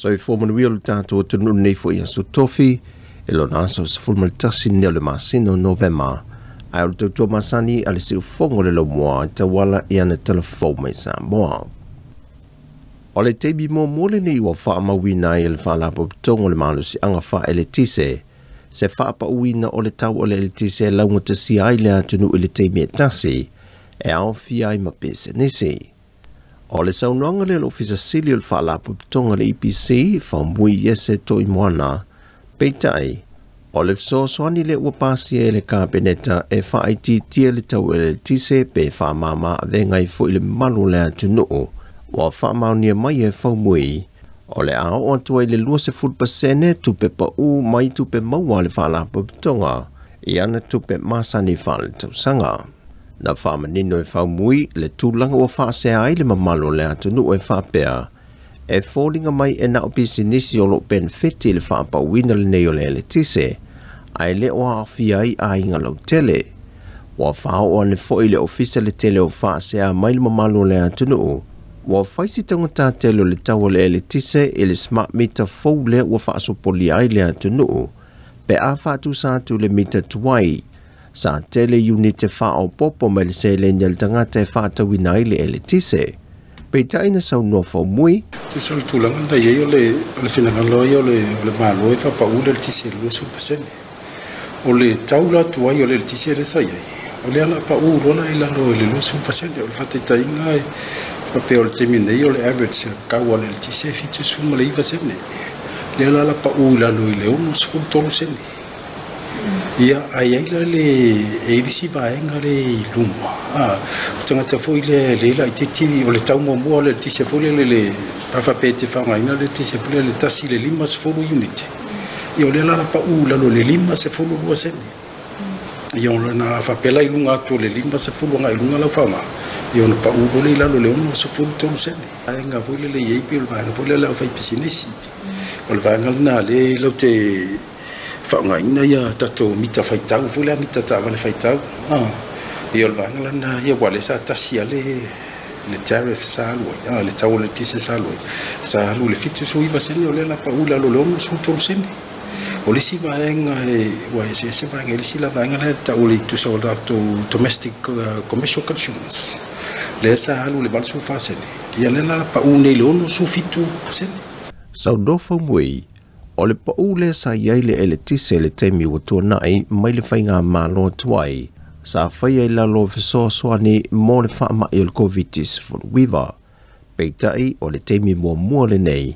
Soifua manuia lo tatou atunuu nei foi aso tofi e lona aso 11 nei o le masina o Novema. Ae o le tautua masani a le siufogo le laumua e tauala i ana talafou mai Samoa. O le taimi muamua lenei ua faamauina ai e le Faalapotopotoga o le Malosiaga Faaeletise se faapauina o le tau o le eletise e laugatasia ai le atunuu i le taimi e tasi e aofia ai ma pisinisi. O le saunoaga lea o le Ofisa Sili o le Faalapotopotoga le EPC Faumui Iese Toimoana, peitai o le fesoasoani lea ua pasia e le Kapeneta e faaitiitia le tau eletise pe faamama avega ai foi le mamalu o le atunuu ua faamaonia mai e Faumui o le a oo atu ai le 20% tupe pau mai tupe maua a le Faalapotopotoga i ana tupe masani faaletausaga. Na faamanino e Faumui le tulaga ua faasea ai le mamalu o le atunuu e faapea e foliga mai e na o pisinisi o loo penefiti le faapauina lenei o le eletise ae le o aafia ai aiga lautele. Ua faaoo ane foi le ofisa le tele o faasea mai le mamalu o le atunuu ua fai si taugata tele o le tau o le eletise i le smart meter fou lea ua faasopolia ai le atunuu pe a faatusa atu le mita tuai sa tele unit e faaopopo mai le seleni a le tagata e faatauina ai le eletise. Peitai na saunoa Faumui tusa o le tulaga na i ai o le finagalo ai o le malo e faapau le eletise 20%. O le tau la tuai o le eletise le sa i ai o le ala pau lola i lalo i le 20%. O le faataitaiga e faapea o le taimi nei o le average kau a le eletise e 79 sene. Le ala la pau i lalo i le 63 sene. Ia ai ai la le e isi vaega le i luma. O tagata foi le le la itiiti o le tau muamua o le eletise foi le le faapea te faaaogaina le eletise foi le 1 i le 50 unit. Ia o le ala la pau i lalo i le 52 sene. Ia o lona faapea la i luga atu o le 50 agai i luga lau faaaoga. Ia ona pau loa le i lalo i le 63 sene. Vaega foi le i ai pei o le vaega foi lea o le faipisinisi. O le vaega lena le lau te faaaogaina ia tatou mita faitau foi lea mita taavale faitau. Ia o le vaega lena ia ua le sa tasi a le tariff sa alu ai. Le tau o le eletise sa alu ai. Sa alu i le 79 sene o lea la pau i lalo i le 63 sene. O le isi vaega e ua eseese vaega i le isi la vaega lea tau o le tusa o tatou domestic commercial consumers. Lea sa alu i le 84 sene. Ia lea la pau nei i le 67 sene. Saunoa Faumui o le pau lea sa i ai le eletise le taimi ua tuanai mai le faiga malo tuai sa fai ai lalo o fesoasoani mo le faamai o le COVID-19. Peitai o le taimi muamua lenei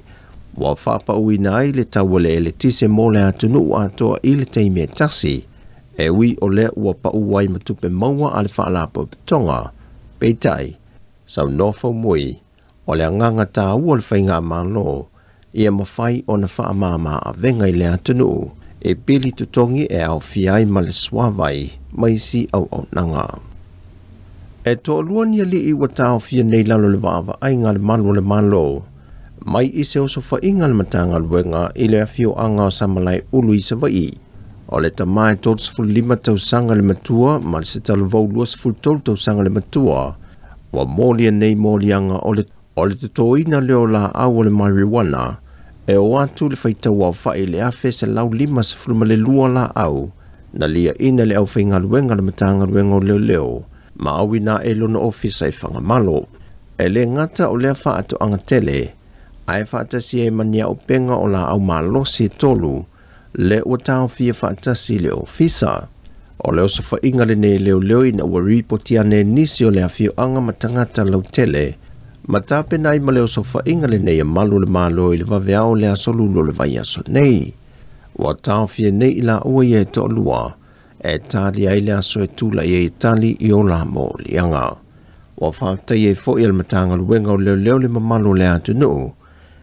ua faapauina ai le tau o le eletise mo le atunuu atoa i le taimi e tasi e ui o lea ua pau ai ma tupe maua a le Faalapotopotoga. Peitai saunoa Faumui o le agaga taua o le faiga malo ia mafai ona faamama avega i le atunuu e pili totogi e aofia ai ma le suavai ma isi auaunaga. E toalua ni alii ua taofia nei lalo le vaavaaiga a le malu o le malo mai i se osofaiga le Matagaluega i le afioaga o Samalaeulu i Savaii. O le tama e 35 tausaga le matua ma le se talavou 23 tausaga le matua ua molia nei moliaga o le totoina lea o laau o le marijuana e o atu le faitau aofai le 1,152 laau na liaina le aufaigaluega le Matagaluega o Leoleo ma auina e lona ofisa i Fagamalo. E le gata o lea faatoaga tele ae faatasi ai ma ni auupega o laau malosi e 3 le ua taofia faatasi le ofisa. O le osofaiga lenei leoleo ina ua ripoti ane nisi o le afioaga ma tagata lautele ma tapena ai ma le osofaiga lenei e malu le malo i le vaveao le aso lulo le vaiaso nei. Ua taofia nei i laua ia e toalua e tali ai le aso e tulai ai e tali i o la moliaga. Ua faafetai ai foi e le Matagaluega o Leoleo le mamalu o le atunuu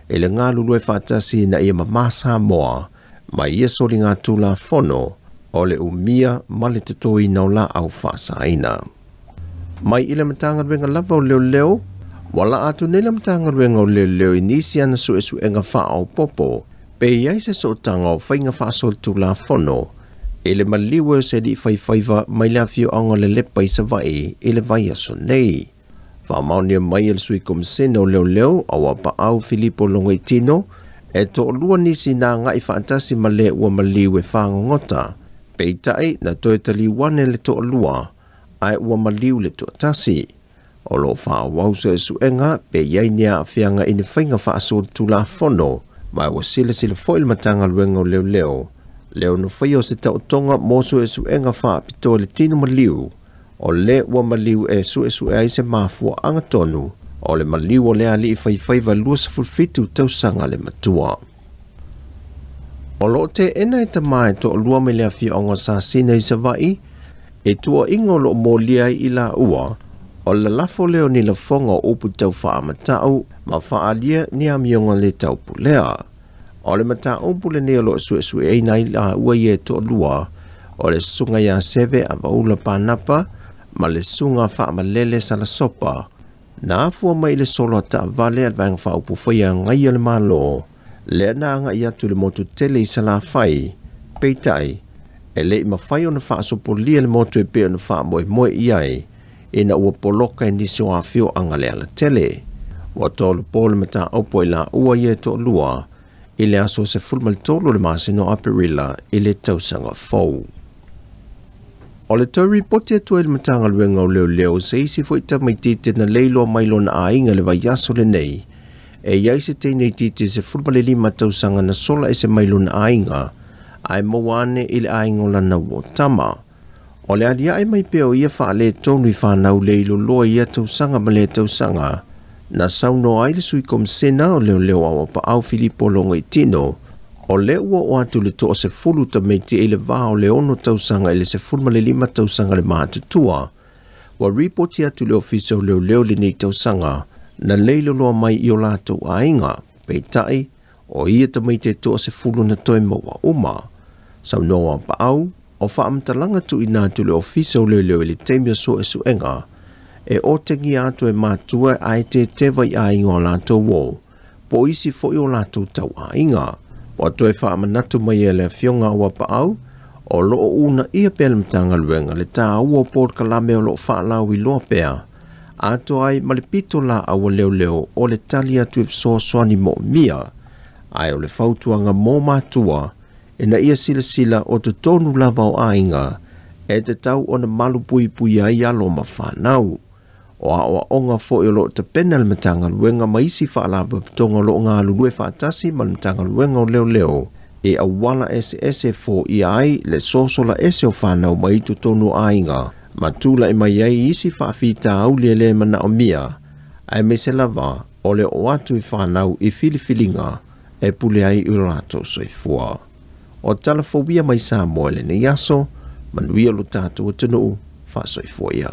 e le galulue faatasi ina ia mamā Samoa ma ia soliga tulafono o le umia ma le totoina o laau faasaina. Mai i le Matagaluega lava o Leoleo ua laa atu nei le Matagaluega o Leoleo i nisi ana suesuega faaopopo pe i ai se sootaga o faiga faasolitulafono i le maliu e o se alii faifaiva mai le afioaga o Lelepa i Savaii i le vaiaso nei. Faamaonia mai e le sui komisene o Leoleo Auapaau Filipo Logoitino E toʻalua nisi na agaʻi faatasi ma lē ua maliu e fagogota. Peitai na toe taliu ane le toʻalua ae ua maliu le toatasi. O loo faaauau suesuega pe iai ni aafiaga i ni faiga faasolitulafono ma ua silasila foʻi le Matagaluega o Leoleo le ono faia o se taotoga mo suesuega faapitoa le tino maliu o lē ua maliu e suesue ai se mafuaaga tonu o le maliu o le alii faifaiva 27 tausaga le matua. O loo teena e tamā e toʻalua mai le afioaga Sasina i Savaʻi e tuuaʻiga o loo molia ai i laua o le lalafo lea o ni lafoga o upu taufaamatau ma faaalia ni amioga le taupulea. O le mataupu lenei o loo suesueina ai laua ia e toʻalua o le susuga iā Seve Avaula Panapa ma le susuga Faamalele Salasopa na afua mai i le solo a taavale a le vaega faaupufaia agaia le Malo lea na agaʻi atu i le motu tele i Salafai. Peitai e leʻi mafai ona faasopolia le motu e pei ona faamoemoe i ai ina ua poloka e nisi o afioaga le alatele. Ua tolopo le mataupu ai laua ia e toʻalua i le aso 13 o le masina o Aperila i le tausaga fou. O le toe ripoti atu ai le Matagaluega o Leoleo se isi foʻi tamaititi na leiloa mai lona aiga le vaiaso lenei e iai se teineititi 15 tausaga na sola ese mai lona aiga ae maua ane i le aiga o lana uōtama. O le aliae mai pea o ia faaletonu i fanau leiloloa i ia tausaga ma lea tausaga na saunoa ai le sui komisena o Leoleo Auapaau Filipo Logoitino o lea ua oo atu le 10 tamaiti i le va o le 6 tausaga i le 15 tausaga le matutua. Ua ripoti atu le ofisa o Leoleo lenei tausaga na leiloloa mai i o latou aiga. Peitai o ia tamaiti e 10 na toe maua uma. Saunoa Auapaau o faamatalaga tuuina atu le ofisa o Leoleo i le taimi o suesuega e otegia atu e matua ae teteva i aiga o latou o po o isi foʻi o latou tauaiga. Ua toe faamanatu mai e le afioga Auapaau o loo uunaia pea le Matagaluega le tāua o polokalame o loo faalauiloa pea atoa ai ma le pito laau a leoleo o le tali atu e fesoasoani moomia ae o le fautuaga mo matua ina ia silasila o totonu lava o aiga e tatau ona malu puipui ai alo ma fanau. O aoaoga foʻi o loo tapena le Matagaluega ma isi faalapotopotoga o loo galulue faatasi ma le Matagaluega o Leoleo e auala eseese foia ai le sosola ese o fanau mai totonu o aiga ma tulaʻi mai ai isi faafitauli e lē manaomia aemaise lava o le oo atu i fanau i filifiliga e pule ai i o latou soifua. O talafouia mai Samoa i lenei aso, manuia lo tatou atunuu, faasoifua ia.